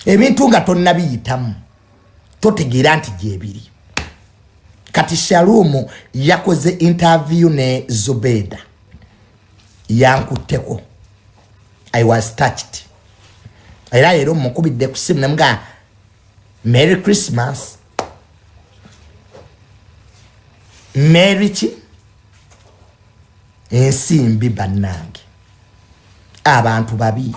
Ebintu nga tonnabiyitamu totegeera nti gyebiri. Kati Shalumu yakoze interview ne Zubeda, yankutteko, I was touched. Era leero mukubidde ku simu nemuga Merry Christmas, Merry ki ensimbi. Bannange, abantu babi,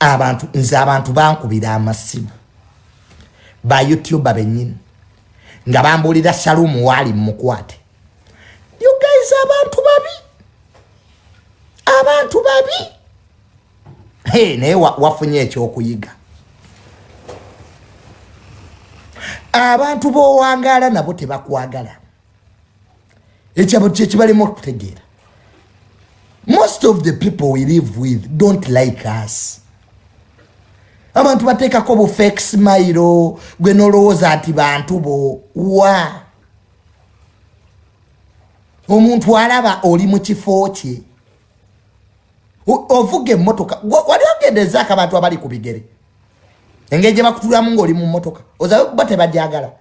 abantu nze abantu bankubira amasimu ba YouTuber bennyini nga bambuulira Shalumu waali mukwate. You guys, abantu babi, abantu babi. Hey, naye wafunye ekyokuyiga. Abantu b'owangaala nabo tebakwagala. Ekyabo kyekibalimu okutegeera. Most of the people we live with don't like us. Abantu bateekako bu fake smile, gwe nolowooza nti bantu bo wa. Omuntu alaba oli mu kifo kye, ovuga emmotoka, wali ogendezaako abantu abali ku bigere engeri gye bakutulamu ng'oli mu mmotoka, ozabe kuba tebajagala.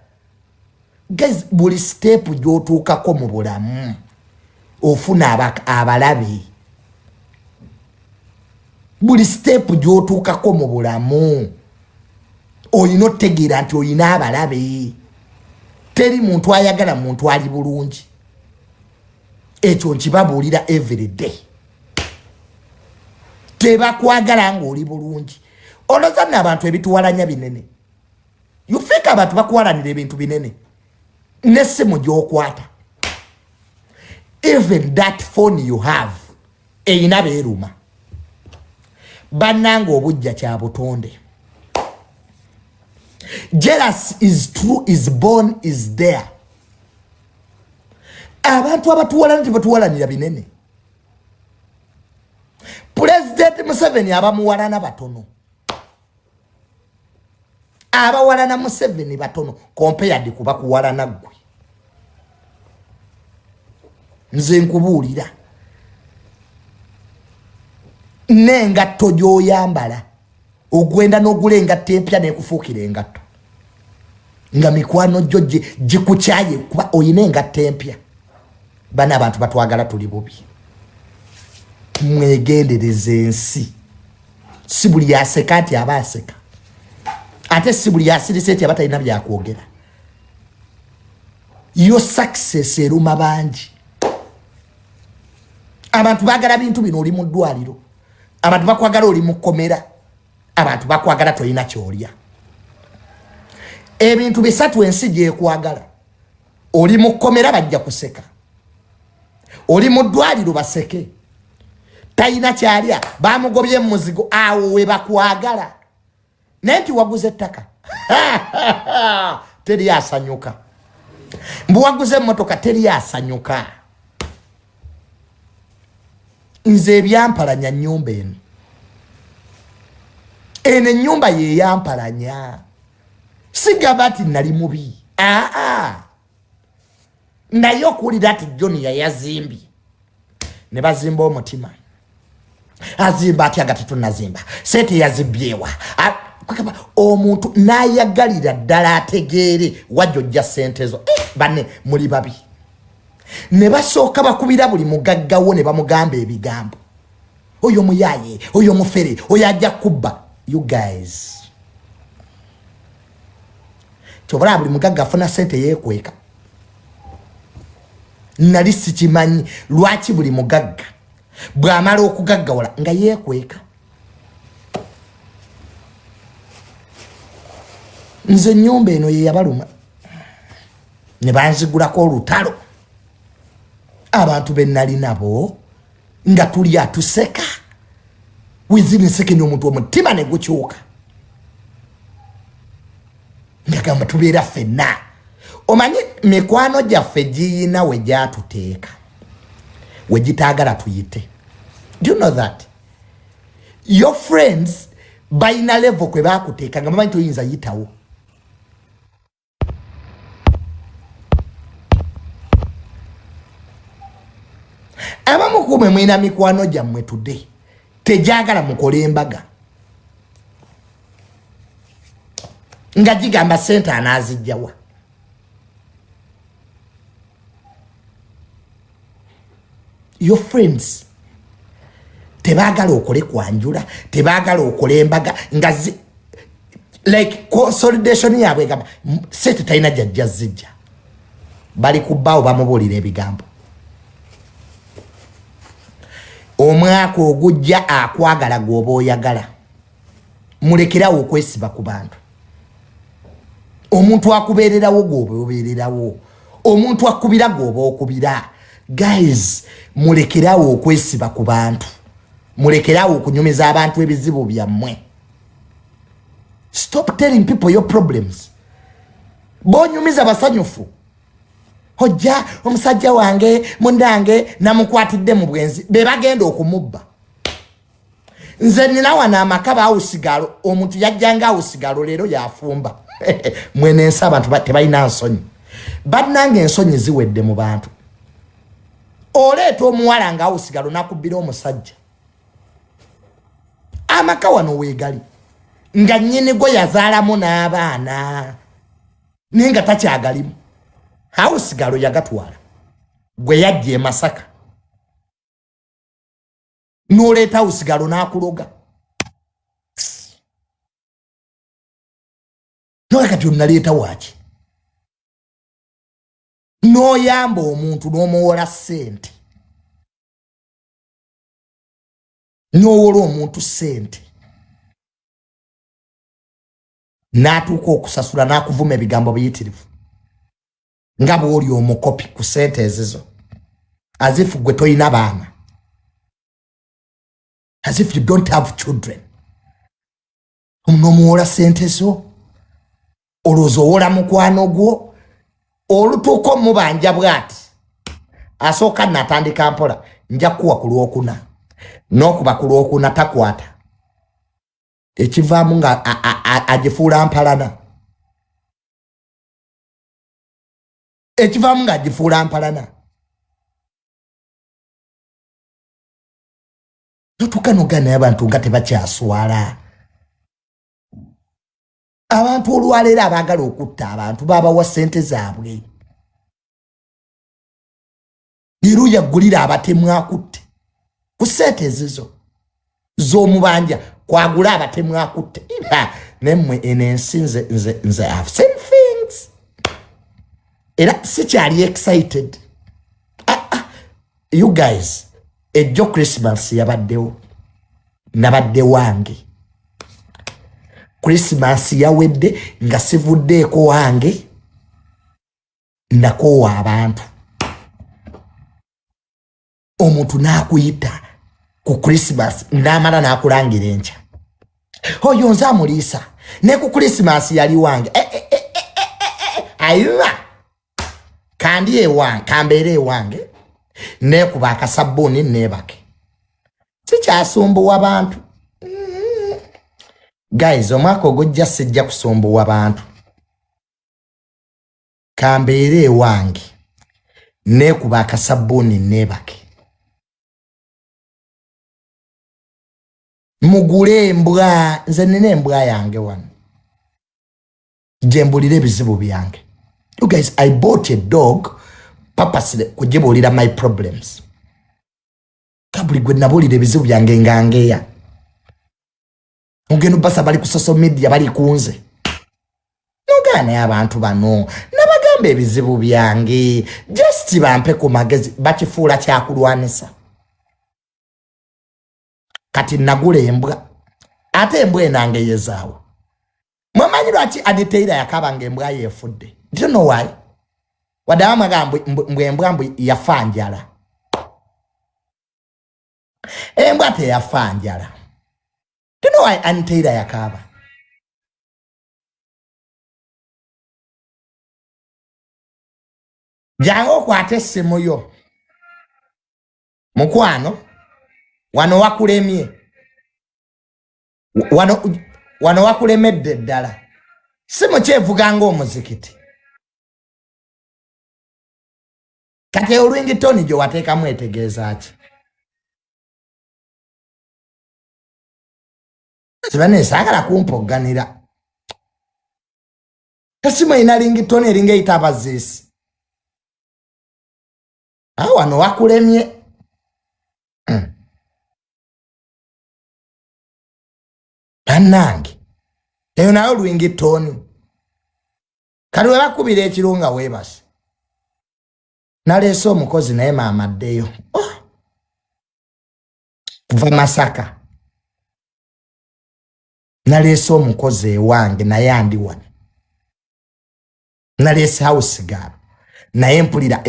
Guys, buli step gy'otuukako mu bulamu ofuna abalabe. Buli step gy'otuukako mu bulamu olina otutegeera nti olina abalabe. Teri muntu ayagala muntu ali bulungi. Ekyo nkibabuulira everyday. Tebakwagala ng'oli bulungi. Olowooza nno abantu ebituwalanya binene? You think abantu bakuwalanira ebintu binene? N'essimu gy'okwata, even that phone you have, eyina beeruma. Bannanga, obujja kya butonde. Jealous is true, is born, is there. Abantu abatuwalana tebatuwalanira binene. Pulezidenti Museveni abamuwalana batono, abawalana Museveni batono compared kuba kuwalana ggwe. Nze nkubuulira, n'engatto gy'oyambala, ogwenda n'ogula engatto empya n'ekufuukira engatto, nga mikwano gyo gikukyaye kuba oyina engatto empya. Bana, abantu batwagala tuli bubi. Mwegendereza ensi. Si buli aseka nti aba aseka, ate si buli asirise nti aba talina byakwogera. Yo success eruma bangi. Abantu bagala bintu bino. Oli mu ddwaliro, abantu bakwagala. Oli mu kkomera, abantu bakwagala. Tolina kyolya. Ebintu bisatu ensi gyekwagala: oli mu kkomera, bajja kuseka; oli mu ddwaliro, baseke; talina kyalya, bamugobye muzigo, awo we bakwagala. Naye nti waguze ettaka, teri asanyuka. Mbu waguze emmotoka, teri asanyuka. Nze ebyampalanya nyumba eno, eno ennyumba yeyampalanya. Sigamba nti nali mubi, aa, naye okuwulira nti John yayazimbye, ne bazimba omutima. Azimba atya nga tetunazimba? Sente yazibyewa? Omuntu n'ayagalira ddala ategeere wajja ojja sente zo. Eh, banne muli babi. Ne basooka bakubira buli mugaggawo ne bamugamba ebigambo: oyo muyaye, oyo mufere, oyo ajja kubba. You guys, kyobala buli mugagga afuna sente yeekweka. Nali sikimanyi lwaki buli mugagga bw'amala okugaggawala nga yeekweka. Nze ennyumba eno ye yabaluma ne banzigulako olutalo. Abantu be nali nabo nga tuli atuseka, within second omuntu omutima ne gukyuka, nga gamba tubeera ffenna. Omanyi mikwano gyaffe giyina we gyatuteeka we gitaagala tuyite. Do you know that your friends balina level kwe bakuteeka nga bamanyi toyinza yitawo? Abamu kumwe mwina mikwano gyammwe today tejagala mukole embaga. Nga gigamba sente anaazijjawa. Your friends tebaagala okole kwanjula, tebaagala okole embaga, nga like consolidation yaabwe egamba sente talina jajja zijja. Bali ku bbaawo bamubuulira ebigambo. Omwaka ogujja akwagala gwoba oyagala, mulekerawo okwesiba ku bantu. Omuntu akubeererawo gwoba obeererawo, omuntu akubira gwoba okubira. Guys, mulekerawo okwesiba ku bantu, mulekerawo okunyumiza abantu ebizibu byammwe. Stop telling people your problems. Bonyumiza basanyufu. Ojja omusajja wange mundange namukwatidde mu bwenzi, be bagenda okumubba. Nze nina wano amaka baawusigalo, omuntu yajjanga awusigalo, leero yafumba. Mwene ensi abantu tebalina nsonyi. Bannange, ensonyi ziwedde mu bantu. Oleeta omuwala nga awusigalo nakubbira omusajja. Amaka wano weegali nga nnyini gwo yazaalamu n'abaana, naye nga takyagalimu. Awusigalo yagatwala gwe yajja e Masaka, n'oleeta awusigalo n'akuloga. Noga kati onaleeta waaki? N'oyamba omuntu n'omuwola ssente, n'owola omuntu ssente n'atuuka okusasula n'akuvuma ebigambo biyitirivu nga bw'oli omukopi ku ssente ezizo, as if gwe toyina baana, as if you don't have children. N'omuwola ssente zo, olowooza owola mukwano gwo. Olutuuka omubanja bw'ati, asooka natandika mpola, nja kuwa ku Lwokuna, n'okuba ku Lwokuna takwata. Ekivaamu nga agifuula mpalana, ekivaamu nga agifuula mpalana. Totuuka noganaye abantu nga tebakyaswala. Abantu olwaleero abaagala okutta abantu babawa ssente zaabwe. Leero yaggulira abatemu akutte ku ssente ezizo z'omubanja, kwagula abatemu akutte. Nemmwe eno ensi, nze have seen things, era sikyali excited. Ah, ah, you guys, ejjo Christmas yabaddewo, nabadde wange. Christmas yawedde nga sivuddeeko wange, nakoowa abantu. Omuntu n'akuyita ku Christmas n'amala n'akulangira enkya, oyo nze amuliisa, ne ku Christmas yali wange. Eh, eh, eh, ayuma kandi ewange, kambeere ewange, neekuba akasabbuuni neebake, sikyasumbuwa bantu. Guys, omwaka ogujja sijja kusumbuwa bantu. Kambeere ewange, neekuba akasabbuuni neebake. Mugule embwa. Nze nina embwa yange wano gyembulira ebizibu byange. You guys, I bought a dog purposely kugibuulira my problems. Kabuli gwe nabuulira ebizibu byange nga ngeya, ogenda basa bali ku social media, bali kunze nogaana. Abantu bano nabagamba ebizibu byange, just bampe ku magezi, bakifuula kyakulwanisa. Kati nagula embwa, ate embwa enange yezaawo. Mwemanyi lwaki Aditeira yakaba nga embwa yefudde? Do you know why? Wadde abamwaga mbw embwa mbu yafa njala, embwa teyafa njala. Do you know why Anteira yakaaba? Jangu okwate essimu yo, mukwano. Wano wakulemye, wano wakulemedde ddala. Si mukyevuga ng'omuzikiti. Kati olwingitoni gye wateekamu etegeeza ki? Tibane saagala kumpogganira. Esimu erina ringtone eringa eyita abaziisi. Awo wano wakulemye. Bannange, eyo nayo ringtone. Kati we bakubira ekiro nga weebase. Naleese omukozi naye maama addeyo. Oh! Kuva Masaka. Naleese omukozi ewange naye andi wano. Naleese house girl naye mpulira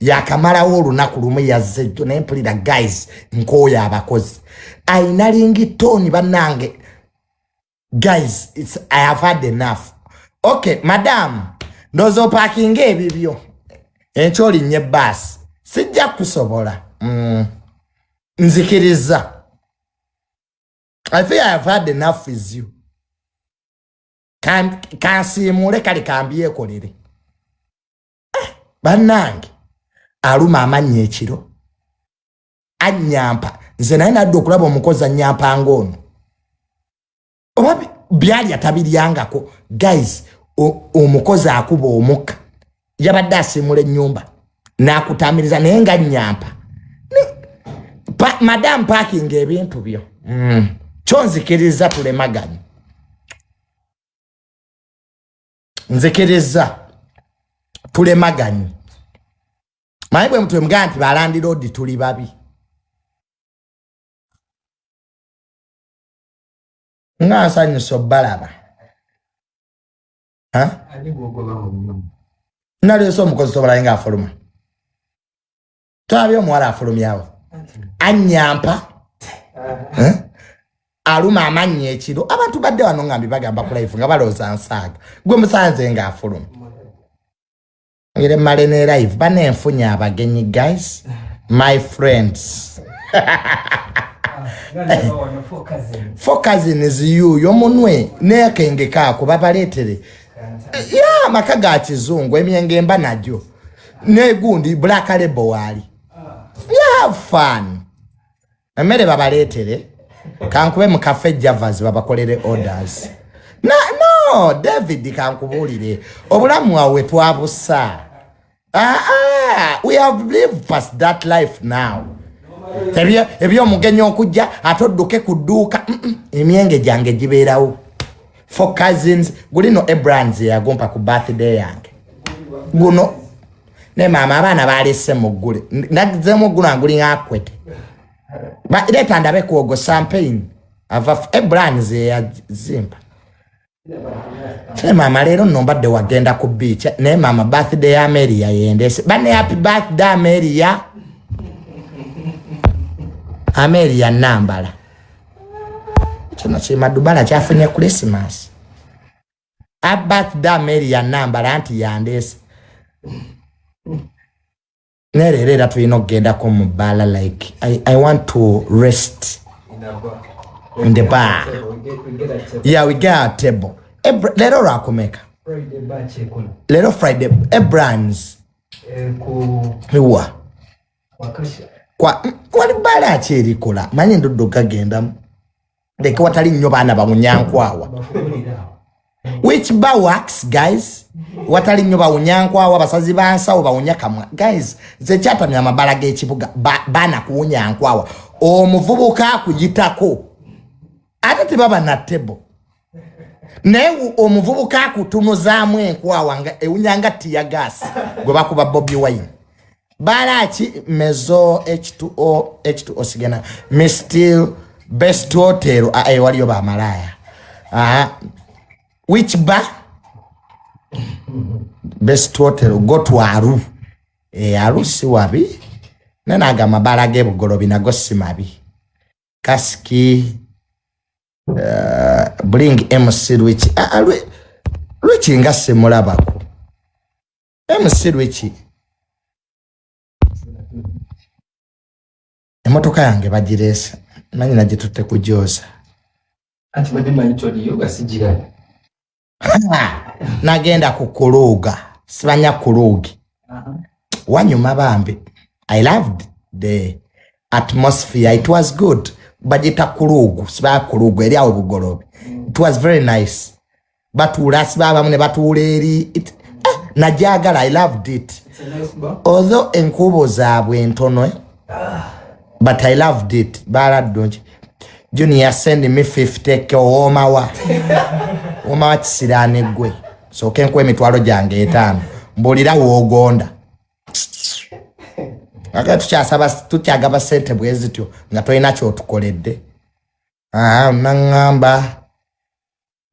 yakamalawo olunaku lumu, yazze jjo, naye mpulira guys nkooya abakozi. Ayina ringtone bannange. Guys, I have had enough. Okay, madam, ndowooza opaakinga ebibyo, enkya olinnye ebbaasi, sijja kusobola. Nzikiriza. I feel I have had enough with you. Kansiimuule kale kambyekolere. Bannange, aluma amannya ekiro, annyampa. Nze naye nadde okulaba omukozi annyampa ng'ono, oba byalya tabiryangako. Guys, omukozi akuba omukka, yabadde asiimula ennyumba n'akutamiriza naye nga nnyampa. Madam, parking ebintu byo. Kyonzikiriza tulemaganye, nzikiriza tulemaganye. Manyi bwe mutwe mugaa nti ba landlord tuli babi. Nga nsanyusa obbalaba. Naleese omukozi, tobalaye nga afuluma, tolabye omuwala afulumyawo anyampa. Eh? Aluma amannya ekiro. Abantu badde wano nga mbibagamba ku live nga balowooza nsaaga. Gwe musanze ng'afuluma ngere male ne live banenfunya abagenyi. Guys, my friends, four cousins, yuyo munwe nekenge kaako babaleetere ya amaka ga kizungu, emyenge mba nagyo negundi Black Label waali. You have fun. Emmere babaleetere, kankube mu Cafe Javas babakolere orders. No, no, David, kankubuulire, obulamu awe twabusa. Ah, ah, we have lived past that life now. Ebyomugenyi okujja ate odduke ku dduuka. Emyenge gyange gibeerawo. Four Cousins gulino, Ebrands yagumpa ku birthday yange guno. Ne maama abaana balese muggule, nazzemu guno ngulinga akwete. Leeta ndabe kwogo champagne ava Ebrands eyazimpa. Naye maama, leero nno mbadde wagenda ku beach. Naye maama, birthday ya Amelia yendese bane. Happy birthday, Amelia. Amelia Nambala, kino kimadubala kyafunye Christmas. Happy birthday, Amelia Nambala. Anti yandese naye leero era tulina okugendako mu bbaala. Like I want to rest in the bar. Yeah, we get a table. Leero lwakumeka? Leero Friday. Ebrans wa kwa wali bbaala ki erikola? Manyi ndudde okagendamu, leke watali nnyo baana bawunyankwawa. Which bar works, guys? Watali nnyo bawunyankwawa, basazi bansawo bawunya kamwa. Guys, nze kyatamya amabala g'ekibuga, baana kuwunyankwawa. Omuvubuka akuyitako ate tebaba na table, naye omuvubuka akutunuzaamu enkwawa nga ewunya nga tear gas gwe bakuba Bobi Wine. Balaki mezo H2O H2O sigena Mistil Best Hotel. Ah, eh, waliyo bamalaya. Aha, which bar? Best Hotel. Go to Aru. Eh, Aru si wabi, naye amabala g'ebugolobi nago si mabi. Kasiki, bring MC Rwiki. Ah, ah, Rwiki nga simulabako. MC Rwiki, emotoka yange bagireese, manyi nagitutte kugyoza. Anti badde manyi toliyo nga sigiraba. Nagenda ku kuluuga, sibanya kuluugi wanyuma bambi. I loved the atmosphere, it was good. Bagita kuluugu, siba kuluugu eri awo Bugolobi. It was very nice. Batuula asiba abamu ne batuula eri. Najagala, I loved it. It's a nice bar. Although enkubo zaabwe ntono, eh? But I loved it. Baladdungi. Junior, send me 50K. Owoomawa, owomawa kisiraane gwe. Sooke nkuwa emitwalo gyange 5, mbuulira woogonda. Ate tukyasaba, tukyagaba sente bwe zityo nga tolina kyotukoledde. Aha, naŋŋamba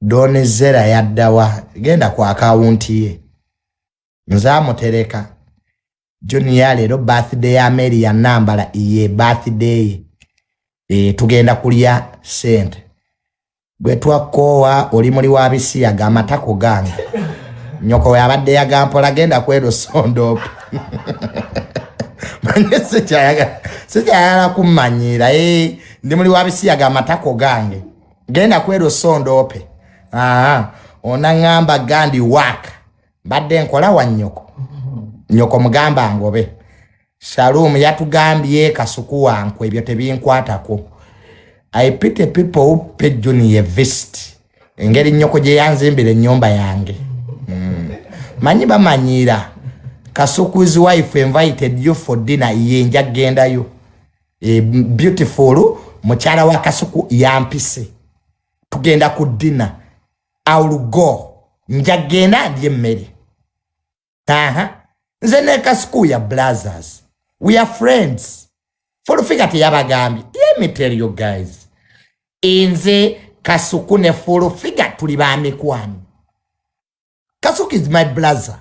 Donizera yaddawa, genda ku akawunti ye nze amutereka. Junior, leero birthday ya Mary ya Nambala, ye birthday ye. Tugenda kulya sente gwe twakoowa. Oli muli wa bisiyaga, amatako gange nyoko we abadde yagampola. Genda kwerosondoope, manye sikyayagala kummanyiira. Ndi muli wa bisiyaga, amatako gange, genda kwerosondoope. Onaŋŋamba gandi waaka mbadde nkola wa nnyoko, nyoko mugamba ngobe. Shalom yatugambye Kasuku wankwe, ebyo tebinkwatako. I pity people who pay Junior visit. Engeri nnyoko gye yanzimbira ennyumba yange. Manyi bamanyiira. Kasuku's wife invited you for dinner. Ye nja kgendayo. Beautiful mukyala wa Kasuku yampise, tugenda ku dinner. I will go, nja kgenda ndye emmere. Aha, nze ne Kasuku ya brothers, we are friends. Full Figure teyabagambye? Let me tell you guys, nze Kasuku ne Full Figure tuli ba mikwano. Kasuku is my brother.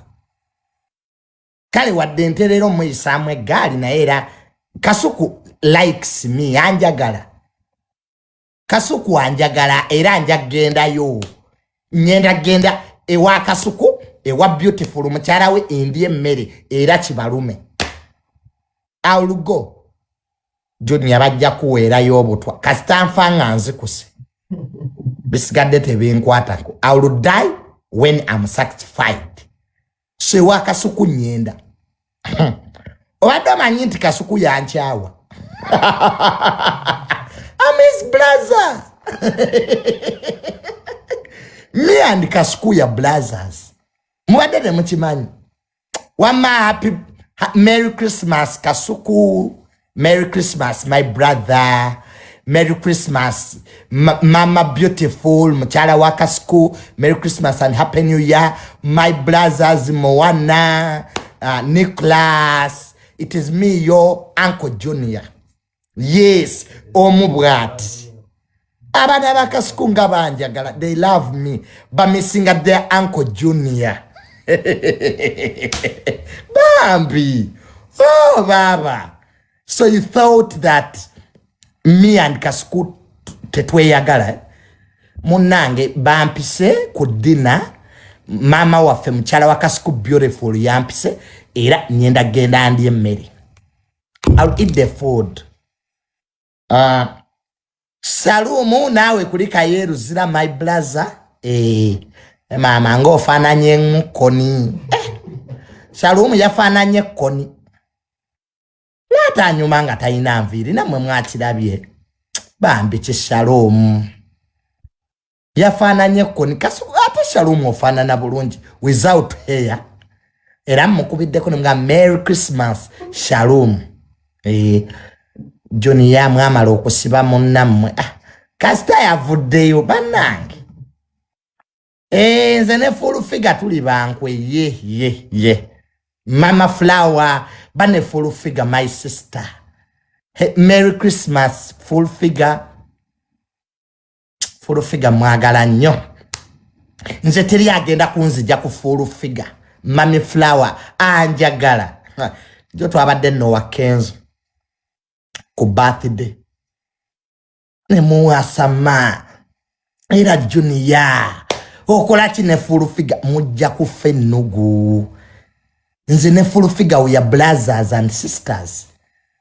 Kale wadde nterera omuyisaamu eggaali, naye era Kasuku likes me, anjagala. Kasuku anjagala era nja kgendayo. Ngenda genda ewa Kasuku, ewa Beautiful mukyala we, endi emmere era kibalume. I will go. Junior, bajja kuweerayo obutwa kasita nfa nga nzikuse, bisigadde tebinkwatako. I will die when I'm satisfied. So ewa Kasuku nyenda. Obadde omanyi nti Kasuku yankyawa? I'm his brother. Me and Kasuku ya brothers, mubadde temukimanyi? Wamma happy merry Christmas, Kasuku. Merry Christmas, my brother. Merry Christmas, Mama Beautiful, mukyala wa Kasuku. Merry Christmas and happy new year, my brothers Moana, Nicholas. It is me, your uncle Junior. Yes, omu bwati. Abaana bakasuku nga banjagala, they love me, bamissinga their uncle Junior. Bambi, oh baba. So you thought that me and Kasuku tetweyagala, eh? Munnange, bampise ku dinner. Maama waffe, mukyala wa Kasuku Beautiful, yampise era nyenda genda ndi emmere. I'll eat the food. Salumu naawe kuli kayeruzira, my brother. Maama ngaofaananye mukkoni, eh. Salumu yafaananye ekkoni naatanyuma nga talina nviiri, nammwe mwakirabye. Bambi kisalomu yafaananye ekkoni. Ate Shalumu ofaanana bulungi without hair. Era mukubiddeko nemuga merry Christmas, Shalom. Joni yamwamala okusiba munnammwe. Ah, kasita yavuddeyo bannange. Nze ne Full Figure tuli bankwe. Ye ye ye Mama Flower bane, Full Figure, my sister. Hey, merry Christmas, Full Figure. Full Figure mwagala nnyo nze, teri agenda kunzija ku Full Figure. Mami Flower anjagala. Jo twabadde nno wa Kenzo ku birthday nemuwasama. Era Junior, okola ki ne Full Figure? Mujja kufa ennugu. Nze ne Full Figure we are brothers and sisters.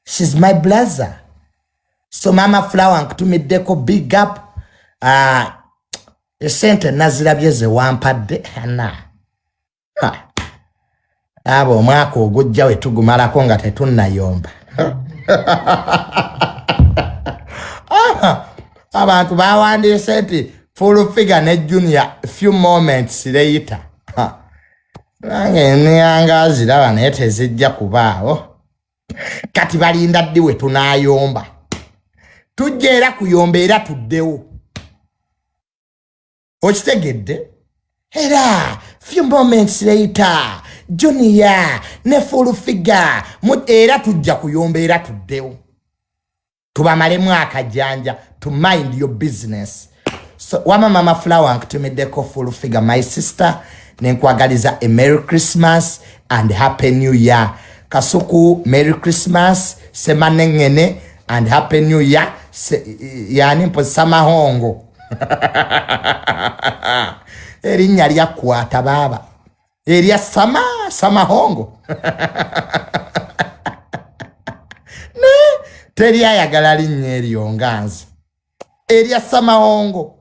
She's my brother. So Mama Flower, nkutumiddeko big up. Esente nazirabye ze wampadde ana. Abo omwaka ogujja we tugumalako nga tetunnayomba. Abantu bawandiise nti Full Figure ne Junior few moments later. Nange neyanga ziraba naye tezijja kubaawo. Kati balinda ddi we tunaayomba? Tujja era kuyomba era tuddewo. Okitegedde? Era few moments later Junior ne Full Figure era tujja kuyomba era tuddewo. Tubamalemu akajanja to mind your business. So wama Mama Flower nkutumiddeko Full Figure my sister, nenkwagaliza a Merry Christmas and Happy New Year. Kasuku Merry Christmas, Semanengene and Happy New Year. Yani mpo Samahongo. Erinnya lyakwata baaba. Erya Samahongo. Ne teri ayagala linnya eryo nga nze. Erya Samahongo.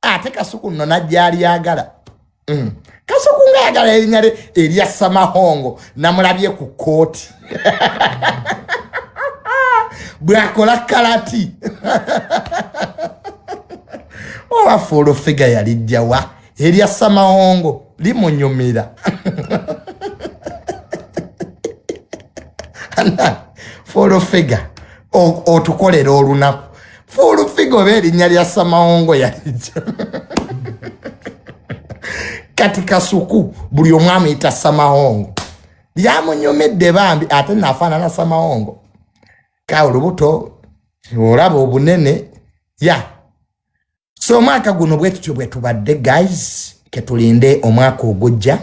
Ate Kasuku nno najja alyagala. Kasuku ng'ayagala erinnya lye erya Samahongo, namulabye ku kkooti. Bw'akola kalati. Oba Full Figure yalijja wa? Erya Samahongo limunyumira. Full Figure otukolera olunaku. Full Figure oba erinnya lya Samahongo yalijja. Kati Kasuku buli omu amuyita Samahongo. Lyamunyumidde bambi ate nafaanana Samahongo. Ka olubuto olaba obunene ya. So omwaka guno bwe tutyo bwe tubadde guys, ketulinde omwaka ogujja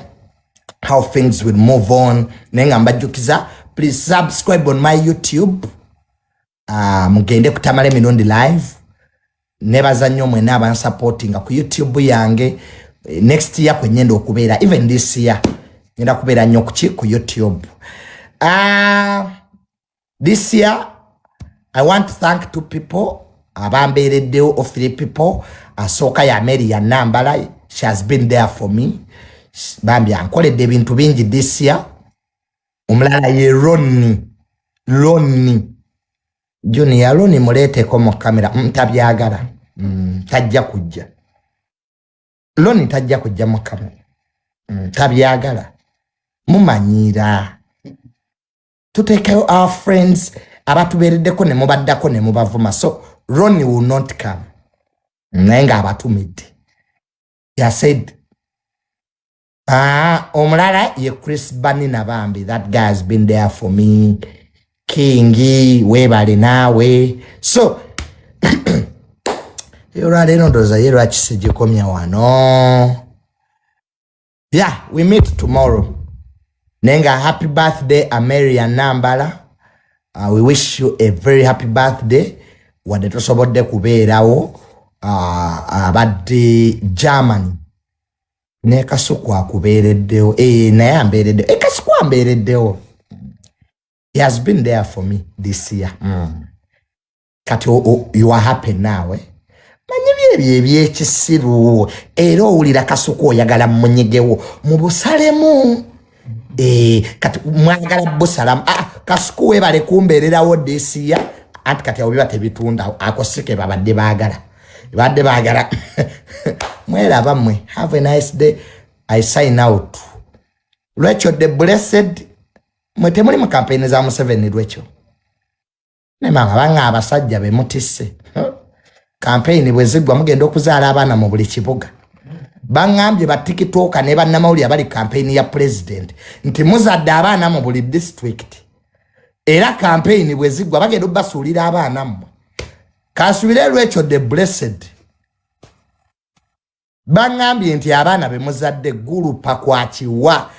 how things will move on. Naye nga mbajjukiza, please subscribe on my YouTube. Mugende ku Tamale Mirundi live. Nebaza nnyo mwenna abansupportinga ku YouTube yange. Next year kwe ngenda okubeera, even this year ngenda kubeera nnyo kuki ku YouTube. This year I want to thank two people abambeereddewo, or three people. Asooka ya Mary ya Nambala, she has been there for me. Bambi ankoledde ebintu bingi this year. Omulala ye Ronnie, Ronnie Junior, Ronnie muleeteko mu kamera. Tabyagala. Tajja kujja. Ronnie tajja kujja mu kamera. Tabyagala. Mumanyiira. Tuteekayo our friends abatubeereddeko ne mubaddako ne mubavuma. So Ronnie will not come. Naye ng'abatumidde. He said, omulala ye Chris Banina bambi. That guy has been there for me. Kingi, weebale naawe. So, olwaleero ndowooza ye lwaki sigikomya wano. Yeah, we meet tomorrow. Nenga happy birthday Ameria Nambala. We wish you a very happy birthday. Wadde tosobodde kubeerawo, abadde Germany. Ne Kasuku akubeereddewo. Naye ambeereddewo. Kasuku ambeereddewo. He has been there for me this year. Kati you are happy now, eh? Manyi byebyo ebyekisiru. Era owulira Kasuku oyagala munyigewo. Mubusalemu. Kati mwagala busalamu. Kasuku weebale kumbeererawo this year. Anti kati awo biba tebitunda. Ako si ke babadde baagala. Babadde baagala. Mweraba mmwe. Have a nice day. I sign out. Rachel the Blessed. Mwe temuli mu campaign za Museveni Rachel. Ne mama banga abasajja be mutisse. Campaign bwe ziggwa mugenda okuzaala abaana mu buli kibuga. Bangambye ba TikToker ne bannamawulire abali campaign ya president nti muzadde abaana mu buli district. Era campaign bwe ziggwa bagenda obbasuulira abaana mmwe. Kansubire Rachel the Blessed. Bangambye nti abaana be muzadde gulupa kwa kiwa.